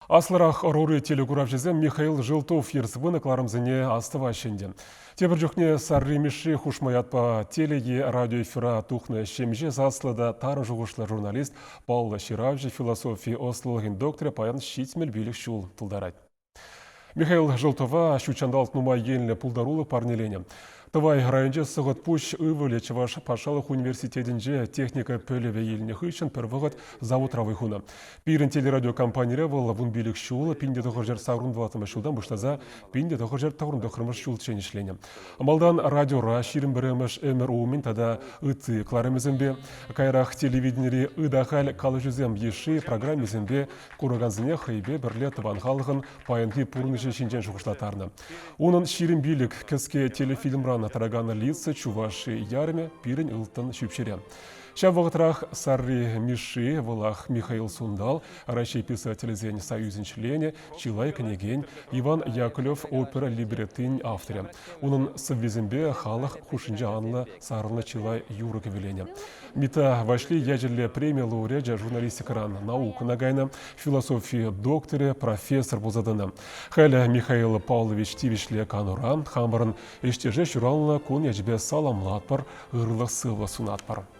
Аслӑрах ӑрури телекуравҫӑсем Михаил Желтов ертсе пынӑ кӑларӑмсене астӑваҫҫӗ ӗнтӗ. Тепӗр чухне Сарри Мишши хушма ятпа теле е радиоэфира тухнӑ ҫемҫе саслӑ та тарӑн шухӑшлӑ журналист, паллӑ ҫыравҫӑ, философи ӑслӑлӑхӗн докторӗ паян 75 ҫул тултарать. Михаил Желтова ҫут ҫанталӑк нумай енлӗ пултарулӑх парнеленӗ. Тӑвай районӗнче Сӑхӑтпуҫ ывӑлӗ Чӑваш патшалӑх университетӗнче техника пӗлӗвӗ илнӗ хыҫҫӑн пӗр вӑхӑт заводра вӑй хунӑ. Пирӗн телерадиокомпанире вӑл 15 ҫул 1984 ҫултан пуҫласа 1999 ҫулччен ӗҫленӗ. Малтан радиора 21-мӗш ӗмӗр умӗн тата ытти кӑларӑмӗсемпе, каярах телевиденири ытахаль калаҫусем йышши программисемпе куракансене хӑйпе пӗрле тӑван халӑхӑн паянхи пурнӑҫӗ ҫинчен шухӑшлаттарнӑ. Унӑн 25 кӗске телефильмран тӑракан Лица Чуваши ярӑмӗ пирӗн ылтӑн ҫӳпҫере. Ҫав вӑхӑтрах Сарри Мишши, вӑлах Михаил Сундал, Раҫҫей писателӗсен союзӗн членӗ, чылай кӗнекен Иван Яковлев опера либреттин авторӗ. Унӑн сӑввисемпе халӑх хушшинче анлӑ сарӑлнӑ чылай юрӑ кӗвӗленӗ. Митта Ваҫли ячӗллӗ преми лауреачӗ журналистикӑран наукӑна кайнӑ, философи докторӗ, профессор пулса тӑнӑ. Халӗ Михаил Павлович тивӗҫлӗ канура хамӑрӑн ӗҫтеше ҫуралнӑ кун ячӗпе саламлатпӑр, ырлӑх-сывлӑх сунатпӑр.